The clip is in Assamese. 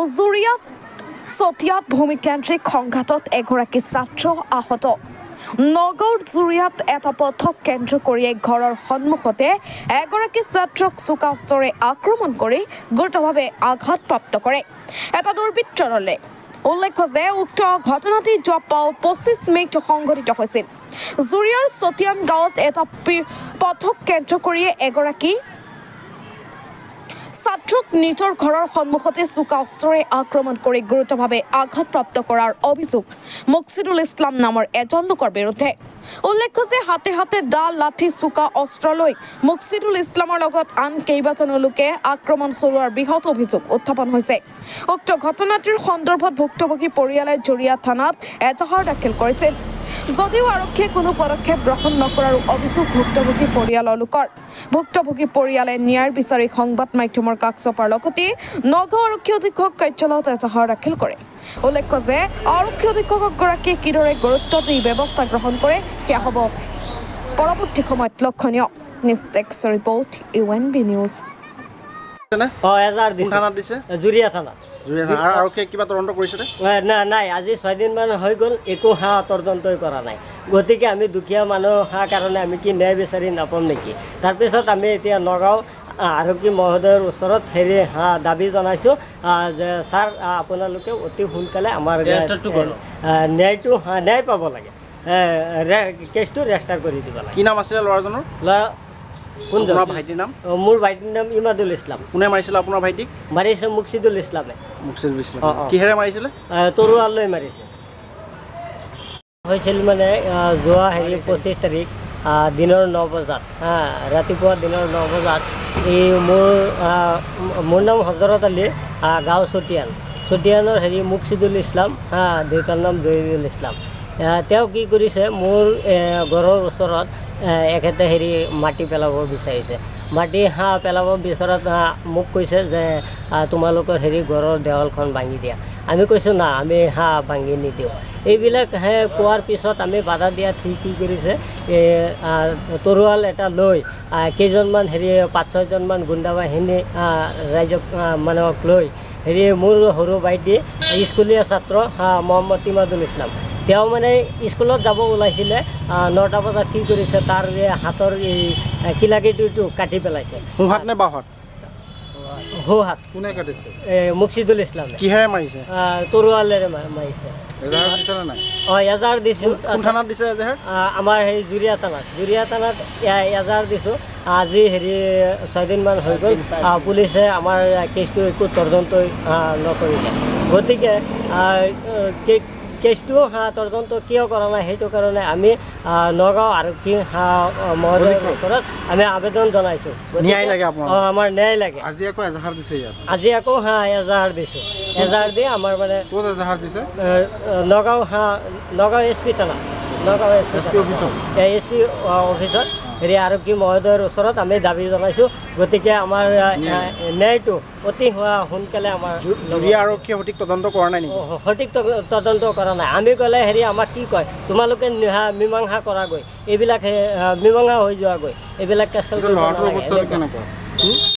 জুৰিয়াত চতিয়াত ভূমিকেন্দ্ৰিক সংঘাতত এগৰাকী ছাত্ৰ আহত। নগাঁৱৰ জুৰিয়াত এটা পথক কেন্দ্ৰ কৰি এক ঘৰৰ সন্মুখতে এগৰাকী ছাত্ৰক চোকা অস্ত্ৰৰে আক্ৰমণ কৰি গুৰুতৰভাৱে আঘাতপ্ৰাপ্ত কৰে এটা দুৰ্বৃত্ত দলে। উল্লেখ্য যে উক্ত ঘটনাটি যোৱা 25 মে'ত সংঘটিত হৈছিল। জুৰিয়াৰ চতিয়ান গাঁৱত এটা পথক কেন্দ্ৰ কৰিয়ে এগৰাকী ছাত্ৰক নিজৰ ঘৰৰ সন্মুখতে চোকা অস্ত্ৰৰে আক্ৰমণ কৰি গুৰুতৰভাৱে আঘাতপ্ৰাপ্ত কৰাৰ অভিযোগ মুকছিদুল ইছলাম নামৰ এজন লোকৰ বিৰুদ্ধে। উল্লেখ্য যে হাতে হাতে দা, লাঠি, চোকা অস্ত্ৰ লৈ মুকছিদুল ইছলামৰ লগত আন কেইবাজনো লোকে আক্ৰমণ চলোৱাৰ বৃহৎ অভিযোগ উত্থাপন হৈছে। উক্ত ঘটনাটিৰ সন্দৰ্ভত ভুক্তভোগী পৰিয়ালে জুৰিয়া থানাত এজাহাৰ দাখিল কৰিছিল যদিও আৰক্ষীয়ে কোনো পদক্ষেপ গ্ৰহণ নকৰাৰ অভিযোগ ভুক্তভোগী পৰিয়ালৰ লোকৰ। ভুক্তভোগী পৰিয়ালে ন্যায়ৰ বিচাৰি সংবাদ মাধ্যমৰ কাষ চপাৰ লগতে নগাঁও আৰক্ষী অধীক্ষক কাৰ্যালয়ত এজাহাৰ দাখিল কৰে। উল্লেখ্য যে আৰক্ষী অধীক্ষকগৰাকীয়ে কিদৰে গুৰুত্ব দি ব্যৱস্থা গ্ৰহণ কৰে, সেয়া হ'ব পৰৱৰ্তী সময়ত লক্ষণীয়। News desk report, UNB news. নে? অঁ, এজাহাৰ কোন দিছে। থানাত দিছে? জুৰিয়া থানাত। জুৰিয়া থানা। আৰু আৰক্ষীয়ে কিবা তদন্ত কৰিছেনে? নাই নাই, আজি 6 দিনমান হৈ গ'ল, একো তদন্তই কৰা নাই। গতিকে আমি দুখীয়া মানুহ কাৰণে আমি কি ন্যায় বিচাৰি নাপাম নেকি? তাৰপিছত আমি এতিয়া নগাঁও আৰক্ষী মহোদয়ৰ ওচৰত হেৰি দাবী জনাইছোঁ যে ছাৰ, আপোনালোকে অতি সোনকালে আমাৰ ন্যায়টো ন্যায় পাব লাগে, কেছটো ৰেজিষ্টাৰ কৰি দিব লাগে। কি নাম আছিলে ল'ৰাজনৰ? ল'ৰা কোনজন? আপোনাৰ ভাইটিৰ নাম? অঁ, মোৰ ভাইটিৰ নাম ইমাদুল ইছলাম। কোনে মাৰিছিলে আপোনাৰ ভাইটিক? মাৰিছে মুকছিদুল ইছলামে। মুকছিদুল ইছলাম। অঁ। কিহেৰে মাৰিছিলে? তৰোৱাল লৈ মাৰিছে। হৈছিল মানে যোৱা হেৰি 25 তাৰিখ দিনৰ 9 বজাত, হা, ৰাতিপুৱা দিনৰ 9 বজাত এই মোৰ নাম হজৰত আলী, গাঁও চতিয়ান। চতিয়ানৰ হেৰি মুকছিদুল ইছলাম, হা, দেউতাৰ নাম জহিৰুল ইছলাম। তেওঁ কি কৰিছে, মোৰ ঘৰৰ ওচৰত এখেতে হেৰি মাটি পেলাব বিচাৰিছে। মাটি পেলাব বিচৰাত মোক কৈছে যে তোমালোকৰ হেৰি ঘৰৰ দেৱালখন ভাঙি দিয়া। আমি কৈছোঁ, না, আমি ভাঙি নিদিওঁ। এইবিলাক হে কোৱাৰ পিছত আমি বাধা দিয়াত সি কি কৰিছে, তৰোৱাল এটা লৈ কেইজনমান হেৰি পাঁচ ছয়জনমান গুণ্ডা বাহিনী ৰাইজক মানুহক লৈ হেৰি মোৰ সৰু ভাইটি, স্কুলীয়া ছাত্ৰ মহম্মদ ইমাদুল ইছলাম, তেওঁ মানে স্কুলত যাব ওলাইছিলে 9টা বজাত, কি কৰিছে, তাৰ যে হাতৰ এই কিলাকিটিটো কাটি পেলাইছে। সোঁহাত নে বাওঁহাত? সোঁহাত। কোনে কাটিছে? এই মুকছিদুল ইছলামে। কিহেৰে মাৰিছে? তৰোৱালেৰে মাৰিছে। এজাহাৰ দিছে নে নাই? অঁ, এজাহাৰ দিছোঁ। কোন থানাত দিছে এজাহাৰ? আমাৰ হেৰি জুৰিয়া থানাত, জুৰিয়া থানাত এজাহাৰ দিছোঁ। আজি হেৰি 6 দিনমান হৈ গ'ল, পুলিচে আমাৰ কেছটো একো তদন্তই নকৰিলে। গতিকে কেছটো তদন্ত কিয় কৰা নাই, সেইটো কাৰণে আমি নগাঁও আৰক্ষী মহোদয়ৰ ওচৰত আমি আবেদন জনাইছোঁ। ন্যায় লাগে আপোনালোকক? অঁ, আমাৰ ন্যায় লাগে। আজি আকৌ এজাহাৰ দিছে ইয়াত? আজি আকৌ এজাহাৰ দিছোঁ। এজাহাৰ দি আমাৰ মানে ক'ত এজাহাৰ দিছে? নগাঁও নগাঁও এছ পি থানা, Nagaon S P. S P অফিচত? এছ পি অফিচত হেৰি আৰক্ষী মহোদয়ৰ ওচৰত আমি দাবী জনাইছোঁ। গতিকে আমাৰ ন্যায়টো অতি সোনকালে আমাৰ জুৰিয়া আৰক্ষীয়ে সঠিক তদন্ত কৰা নাই নেকি? সঠিক তদন্ত কৰা নাই। আমি গ'লে হেৰি আমাক কি কয়, তোমালোকে মীমাংসা কৰাগৈ, এইবিলাক মীমাংসা হৈ যোৱাগৈ, এইবিলাক কেছ এতিয়া ল'ৰাটোৰ অৱস্থাটো কেনেকুৱা?